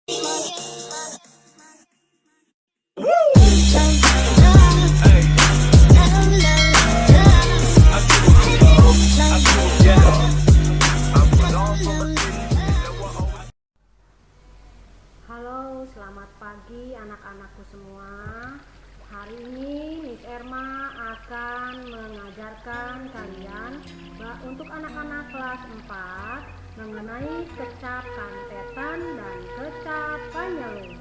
Halo, selamat pagi anak-anakku semua. Hari ini Miss Erma akan mengajarkan kalian untuk anak-anak kelas 4 mengenai kecap kantetan dan kecap panyeluk.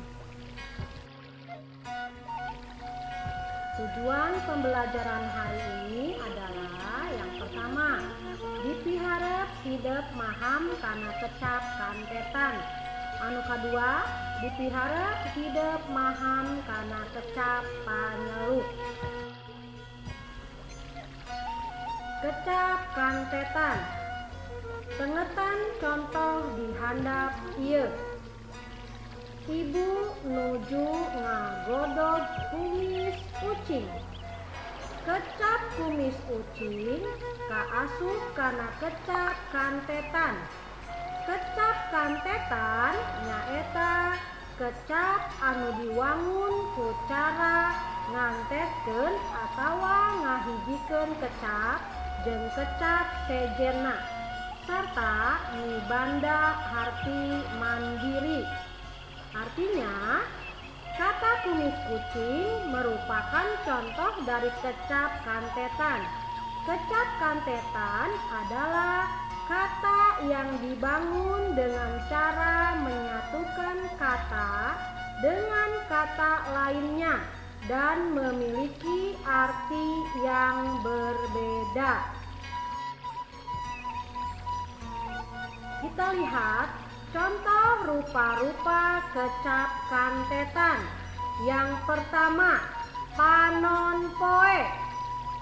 Tujuan pembelajaran hari ini adalah yang pertama, dipiharep hidep maham kana kecap kantetan. Anu kadua, dipiharep hidep maham kana kecap panyeluk. Kecap kantetan. Tengetan contoh di handap ieu. Ibu nuju ngagodog kumis ucing. Kecap kumis ucing kaasup kana kecap kantetan. Kecap kantetan nyaeta kecap anu diwangun ku cara ngantetkeun atawa ngahijikeun kecap jeung kecap sejenna sarta mibanda harti mandiri. Artinya, kata kumis kucing merupakan contoh dari kecap kantetan. Kecap kantetan adalah kata yang dibangun dengan cara menyatukan kata dengan kata lainnya dan memiliki arti yang berbeda. Kita lihat contoh rupa-rupa kecap kantetan. Yang pertama, panon poe.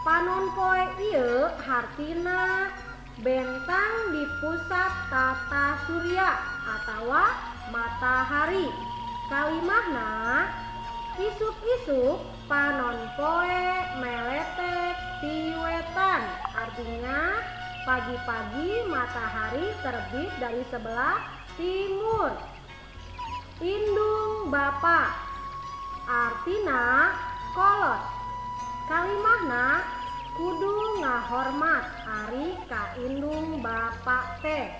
Panon poe ieu hartina bentang di pusat tata surya atawa matahari. Kalimahna, isuk-isuk panon poe meletek ti wetan. Artinya pagi-pagi matahari terbit dari sebelah timur. Indung bapa artina kolot. Kalimahna, kudu ngahormat ari ka indung bapak teh.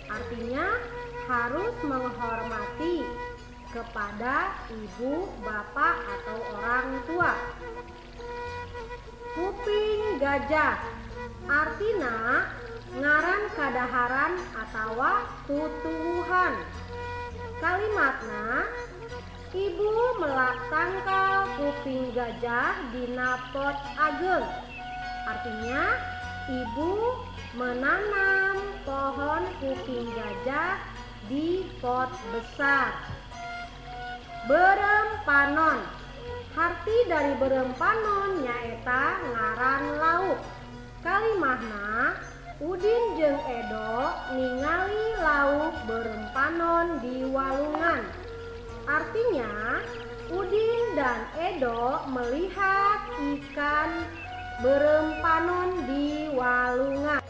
Artinya harus menghormati kepada ibu, bapak atau orang tua. Kuping gajah artina ngaran kadaharan atawa tutuwuhan. Kalimatna, ibu melak tangkal kuping gajah dina pot ageng. Artinya, ibu menanam pohon kuping gajah di pot besar. Beureum panon. Harti dari beureum panon nyaeta ngaran lauk. Kalimahna, Udin jeung Edo ningali lauk beureum panon di walungan. Artinya, Udin dan Edo melihat ikan beureum panon di walungan.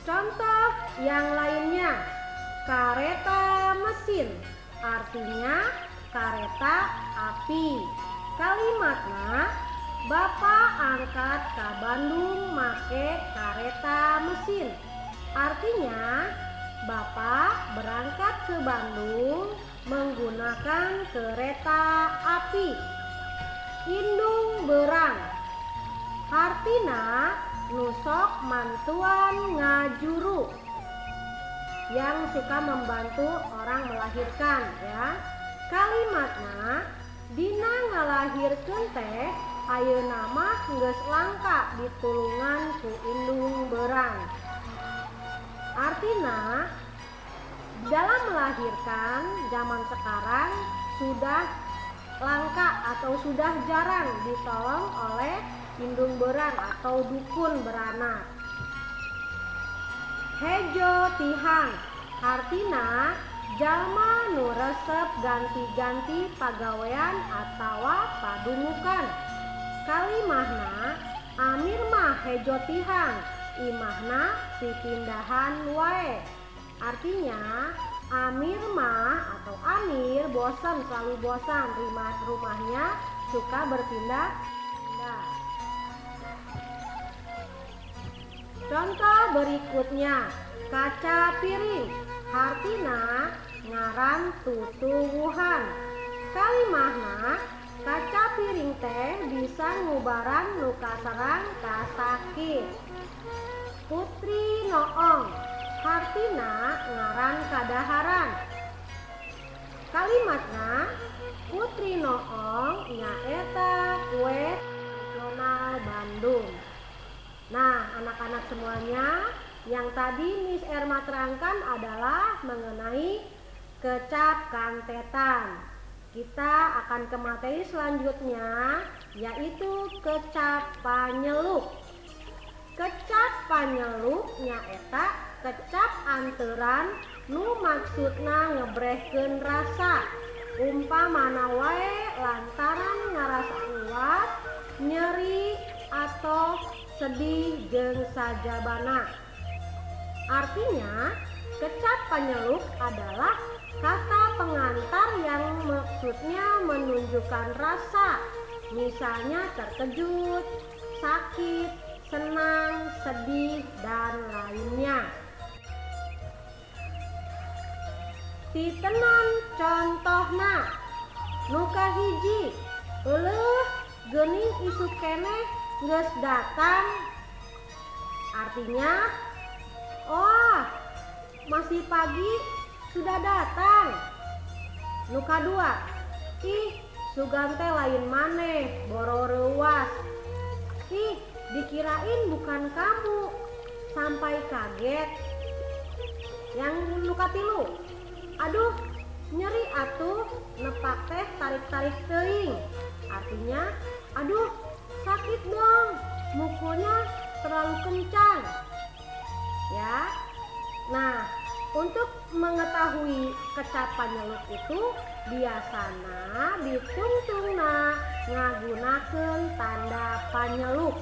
Contoh yang lainnya, kareta mesin artinya kareta api. Kalimatna, bapak angkat ka Bandung make kareta mesin. Artinya, bapak berangkat ke Bandung menggunakan kereta api. Indung berang hartina nusok mantuan ngajuru, yang suka membantu orang melahirkan ya. Kalimatna, dina ngalahirkeun teh ayeuna mah geus langka ditulungan ku indung berang. Artina, dalam melahirkan zaman sekarang sudah langka atau sudah jarang ditolong oleh indung berang atau dukun beranak. Hejo tihang hartina jalma nu resep ganti-ganti pagawean atawa padumukan. Kalimahna, Amir mah hejo tihang, imahna pipindahan wae. Artinya Amir mah atau Amir bosan, selalu bosan, rumahnya suka berpindah-pindah. Contoh berikutnya, kaca piring, hartina ngaran tutuwuhan. Kalimahna kaca piring teh bisa ngubaran nu kaserang kasakit. Putri Noong, hartina ngaran kadaharan. Kalimatna Putri Noong nyaeta kue tradisional Bandung. Nah, anak-anak semuanya, yang tadi Miss Erma terangkan adalah mengenai kecap kantetan. Kita akan ke materi selanjutnya, yaitu kecap panyeluk. Kecap panyeluk nyaeta kecap anteran nu maksudna ngebrehkeun rasa. Umpamana wae lantaran ngarasa luas, nyeri atau sedih jeung sajabana. Artinya, kecap panyeluk adalah kata pengantar yang maksudnya menunjukkan rasa, misalnya terkejut, sakit, senang, sedih, dan lainnya. Titenan contohna, nu kahiji, euleuh geuning isuk keneh geus datang. Artinya, wah, masih pagi sudah datang. Nu kadua, ih sugan teh lain maneh, boro reuas. Ih, dikirain bukan kamu, sampai kaget. Yang nu katilu, aduh nyeri atuh nepak teh tarik-tarik teuing. Artinya, aduh sakit dong, mukulnya terlalu kencang. Ya. Nah, untuk mengetahui kecap panyeluk itu biasana ditungtungna ngagunakeun tanda panyeluk.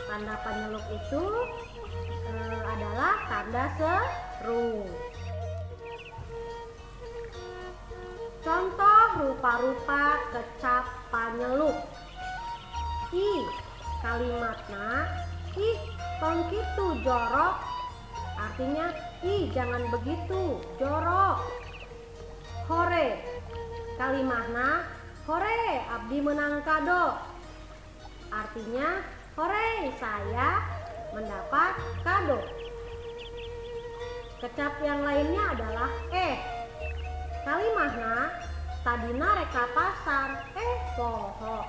Tanda panyeluk itu adalah tanda seru. Contoh rupa-rupa kecap panyeluk. I, kalimatna ih tong kitu jorok. Artinya, ih jangan begitu, jorok. Hore, kalimahna hore abdi menang kado. Artinya, hore saya mendapat kado. Kecap yang lainnya adalah eh. Kalimahna tadina rek ka pasar, poho.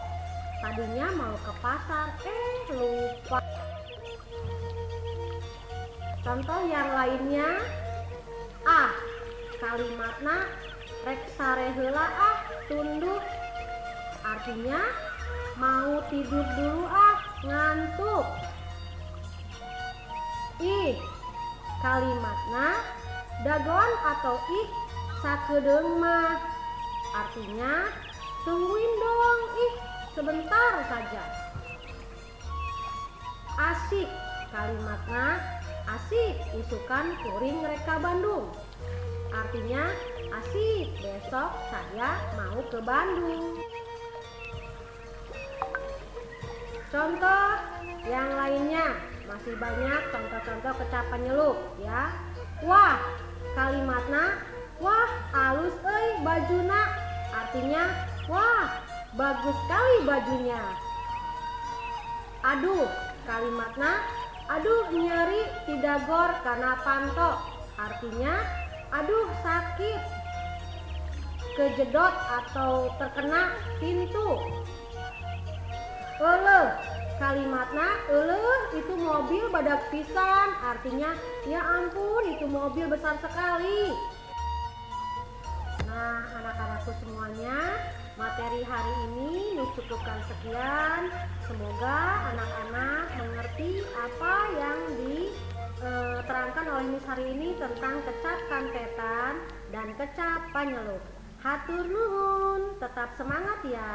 Tadinya mau ke pasar, lupa. Contoh yang lainnya, ah, kalimatna rek sare heula ah, tunduh. Artinya mau tidur dulu ah, ngantuk. Ih, kalimatna dagoan atau ih sakedeung mah. Artinya tungguin dong, ih sebentar saja. Asik, kalimatna asik isukan kuring rek ka Bandung. Artinya asik besok saya mau ke Bandung. Contoh yang lainnya masih banyak contoh-contoh kecap penyeluk ya. Wah, kalimatna wah alus euy bajuna. Artinya wah bagus sekali bajunya. Aduh, kalimatna aduh nyeri tidagor karena panto. Artinya aduh sakit, kejedot atau terkena pintu. Euleuh, kalimatna euleuh itu mobil badak pisan. Artinya ya ampun itu mobil besar sekali. Nah, anak-anakku semuanya, materi hari ini cukupkan sekian. Semoga anak-anak mengerti apa yang diterangkan oleh Miss hari ini tentang kecap kantetan dan kecap panyeluk. Hatur nuhun, tetap semangat ya.